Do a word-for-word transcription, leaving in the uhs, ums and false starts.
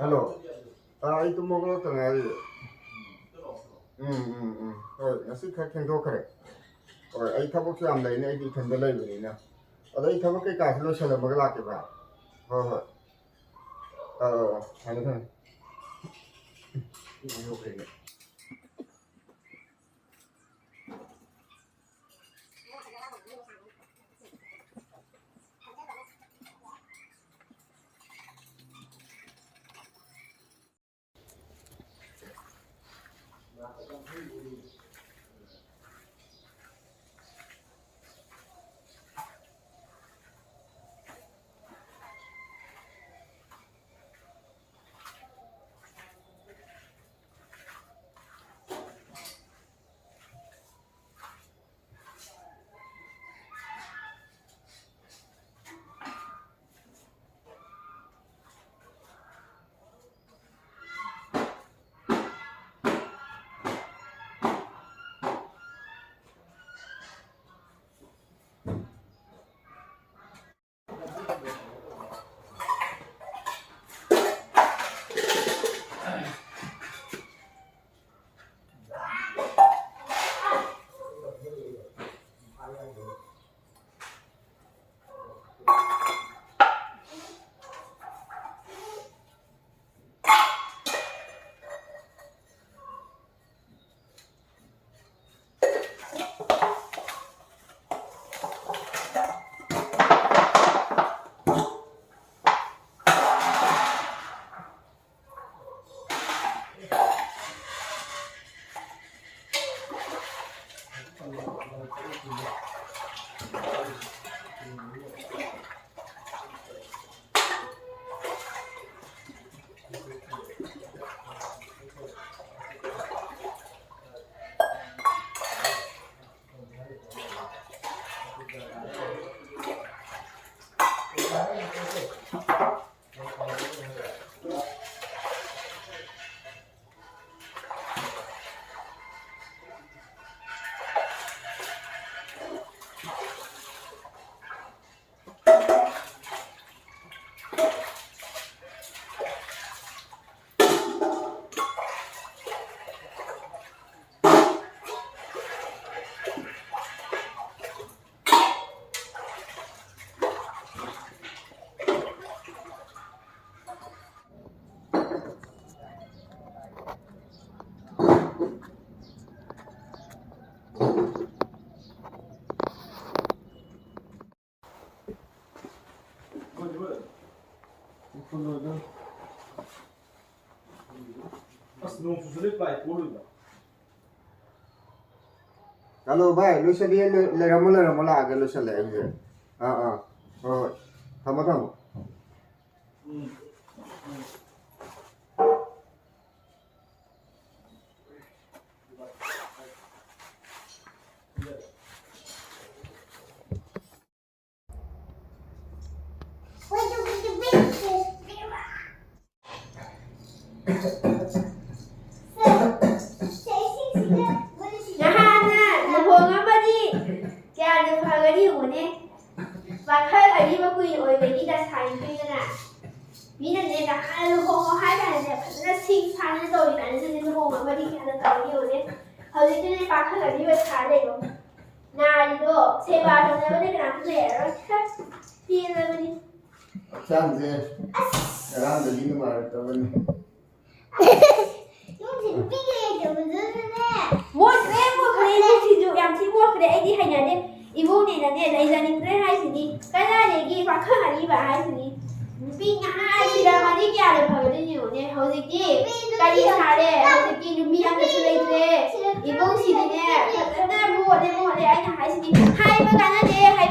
Hello. ꯑꯥ, ꯑꯩ ꯇꯨꯝ ꯍꯧꯒꯠꯂꯛꯇ ꯉꯥꯏꯔꯤ꯫ ꯎꯝ, ꯎꯝ, ꯎꯝ꯫ ꯍꯣꯏ, ꯉꯁꯤ ꯈꯔ ꯊꯦꯡꯗꯣꯛꯈ꯭ꯔꯦ꯫ ꯍꯣꯏ, ꯑꯩ ꯊꯕꯛꯁꯨ ꯌꯥꯝ ꯂꯩꯅꯦ, ꯑꯩꯗꯤ ꯏꯊꯟꯗ ꯂꯩꯕꯅꯤꯅ꯫ ꯑꯗꯣ ꯑꯩ ꯊꯕꯛ ꯀꯩꯀꯥꯁꯨ ꯂꯣꯏꯁꯜꯂꯝꯃꯒ ꯂꯥꯛꯀꯦ, ꯚꯥꯏ꯫ ꯍꯣꯏ, ꯍꯣꯏ꯫ ꯑꯥ, ꯑꯥ, ꯑꯥ, ꯊꯝꯃꯦ, ꯊꯝꯃꯦ꯫ ꯑꯁ, ꯅꯣꯡ ꯆꯨꯁꯜꯂꯛꯑꯦ, ꯄ꯭ꯂꯥꯏ ꯀꯣꯜꯂꯣꯏꯗ꯫ ꯍꯜꯂꯣ ꯚꯥꯏ, ꯂꯣꯏꯁꯜꯂꯤ, ꯂꯩ-, ꯂꯩꯔꯝꯃꯣ, ꯂꯩꯔꯝꯃꯣ, ꯂꯥꯛꯑꯒꯦ, ꯂꯣꯏꯁꯜꯂꯦ ꯑꯩꯁꯦ꯫ ꯑꯥ, ꯑꯥ, ꯍꯣꯏ, ꯍꯣꯏ, ꯊꯝꯃꯣ, ꯊꯝꯃꯣ꯫ ꯎꯝ꯫ ꯅꯍꯥꯟꯅ ꯂꯨꯍꯣꯡꯉꯝꯃꯗꯤ ꯀꯌꯥꯗꯤ ꯐꯒꯅꯤ ꯌꯦꯡꯉꯨꯅꯦ꯫ ꯄꯥꯈꯪ ꯑꯔꯤꯕ ꯀꯨꯏ ꯑꯣꯏꯕꯒꯤ ꯗꯁꯥꯅꯤ ꯈꯪꯗꯅ꯫ ꯃꯤꯅꯅꯦ ꯅꯍꯥꯟꯅ ꯂꯨꯍꯣꯡꯉꯣ ꯍꯥꯏ ꯀꯥꯟꯗꯅꯦ ꯐꯖꯅ ꯁꯤꯡ ꯁꯥꯡꯅ ꯇꯧꯔꯤ ꯀꯥꯟꯗ ꯅꯪꯗꯤ ꯂꯨꯍꯣꯡꯉꯝꯃꯗꯤ ꯀꯌꯥꯗ ꯇꯧꯅꯤ ꯌꯦꯡꯉꯨꯅꯦ꯫ ꯍꯧꯖꯤꯛꯇꯤꯅꯦ ꯄꯥꯈꯪ ꯑꯔꯤꯕ ꯁꯥ ꯂꯩꯔꯣ꯫ ꯅꯥꯔꯤꯗꯣ ꯁꯦꯕꯥ ꯇꯧꯅꯕꯗ ꯀꯅꯥꯝꯇ ꯂꯩꯔꯔꯣꯏ꯫ ꯄꯦꯜꯂꯕꯅꯤ꯫ ꯍꯛꯆꯥꯡꯁꯦ ꯑꯁ! ꯉꯔꯥꯡꯗꯒꯤ ꯅꯨꯡꯉꯥꯏꯔꯛꯇꯕꯅꯤ꯫ ꯌꯨꯝꯁꯤ ꯅꯨꯄꯤꯒ ꯂꯩꯇꯕꯗꯨꯗꯅꯦ꯫ ꯃꯣꯠꯈ꯭ꯔꯦ, ꯃꯣꯠꯈ꯭ꯔꯦ, ꯏꯃꯨꯡꯁꯤꯁꯨ ꯌꯥꯝ ꯊꯤ ꯃꯣꯠꯈ꯭ꯔꯦ꯫ ꯑꯩꯗꯤ ꯍꯩꯅꯗꯦ꯫ ꯏꯃꯨꯡꯅꯦꯅꯅꯦ ꯂꯩꯖꯅꯤꯡꯗ꯭ꯔꯦ ꯍꯥꯏꯁꯤꯅꯤ꯫ ꯀꯗꯥꯏꯗꯒꯤ ꯄꯥꯈꯪ ꯑꯔꯤꯕ ꯍꯥꯏꯁꯤꯅꯤ? ꯅꯨꯄꯤ ꯉꯍꯥꯟ ꯊꯤꯔꯝꯃꯗꯤ ꯀꯌꯥꯗ ꯐꯒꯗꯣꯏꯅꯣ ꯌꯦꯡꯉꯨꯅꯦ꯫ ꯍꯧꯖꯤꯛꯇꯤ ꯀꯔꯤ ꯁꯥꯔꯦ? ꯍꯧꯖꯤꯛꯇꯤ ꯅꯨꯄꯤ ꯑꯃꯠꯇꯁꯨ ꯂꯩꯇ꯭ꯔꯦ꯫ ꯏꯃꯨꯡꯁꯤꯗꯤꯅꯦ ꯐꯖꯅ ꯃꯣꯠꯂꯦ, ꯃꯣꯠꯂꯦ꯫ ꯑꯩꯅ ꯍꯥꯏꯁꯤꯅꯤ꯫ ꯍꯥꯏꯕ ꯀꯥꯟꯅꯗꯦ, ꯍꯥꯏꯕ